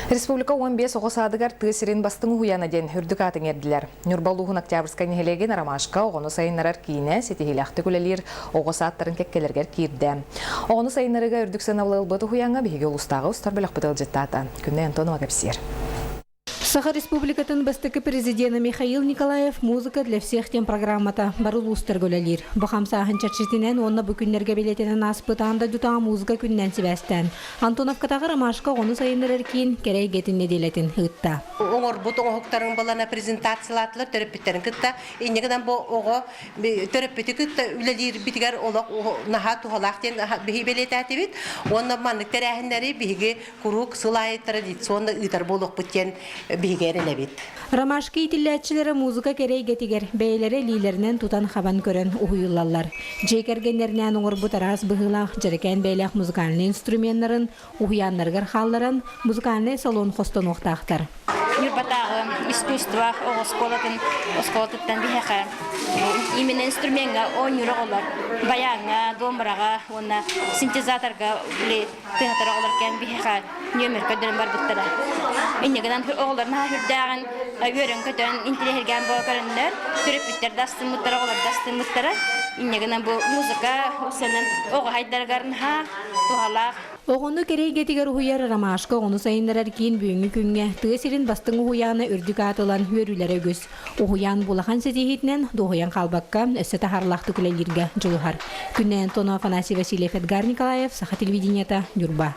Республика 15 оҕо саадыгар тыа сирин бастыҥ уһуйаана диэн үрдүк аатын иҥэрдилэр. Ньурба улууһун Октябрьскай нэһилиэгин Ромашка оҕону сайыннарар киинэ ситиһиилээхтик үлэлиир оҕо саадтарын кэккэлэригэр киирдэ. Оҕону сайыннарыыга үрдүк сыанабылы ылбыт уһуйааҥҥа биһиги улуустааҕы устар бөлөхпүт ыалдьыттаата. Күннэй Антонова кэпсиир. Саха Республикатын бастакы президена Михаил Николаев «Музыка для всех» диэн программата бары улуустарга үлэлиир. Бу хамсааһын чэрчитинэн уонна бу күннэргэ бэлиэтэнэн ааспыт аан дойдутааҕы музыка күнүнэн сибээстээн Антоновкатааҕы Ромашка оҕону сайыннарар киин кэрэ эйгэтин нэдиэлэтин ыытта. Оҥорбут оҥоһуктарын балана презентациялаатылар төрөппүттэрин кытта. Инньэ гынан бу оҕо төрөппүтү кытта үлэлиирбитигэр олох наһаа туһалаах диэн биһиги бэлиэтээтибит. Уонна маннык тэрээһиннэри биһиги куруук сыл аайы традиционно ыытар буолуохпут диэн биһиги эрэнэбит. Ромашка иитиллээччилэрэ музыка кэрэ эйгэтигэр бэйэлэрэ илиилэринэн тутан-хабан көрөн уһуйуллаллар. Дьиэ кэргэннэринээн оҥорбут араас быһыылаах дьэрэкээн бэйэлээх музыкальнай инструменнарын уһуйааннарыгар хаалларан музыкальнай салон хостонуохтаахтар. Ньурбатааҕы искусство оҕо оскуолатын оскуолатыттан биһиэхэ именно инструмеҥҥа оонньуур оҕолор баяҥҥа, домраҕа уонна синтезаторга тыаһатар оҕолор кэлэн биһиэхэ нүөмэр көрдөрөн барбыттара. Инньэ гынан оҕолор наһаа сүрдээҕин үөрэн-көтөн, интириэһиргээн буола көрөннөр, төрөппүттэр да астыммыттара, оҕолор да астыммыттара. Инньэ гынан бу музыка усанан оҕо хайдарыгар наһаа туһалаах. Оҕону кэрэ эйгэтигэр уһуйар Ромашка оҕону сайыннарар киин бүгүҥҥү күҥҥэ тыа сирин бастыҥ уһуйаана үрдүк аат ылан үөрүүлэрэ үгүс. Уһуйаан бу улахан ситиһиитинэн дуоһуйан хаалбакка, өссө таһаарылаахтык үлэлииргэ дьулуһар. Күннэй Антонова, Афанасий Васильев, Эдгар Николаев, Саха телевидениета, Ньурба.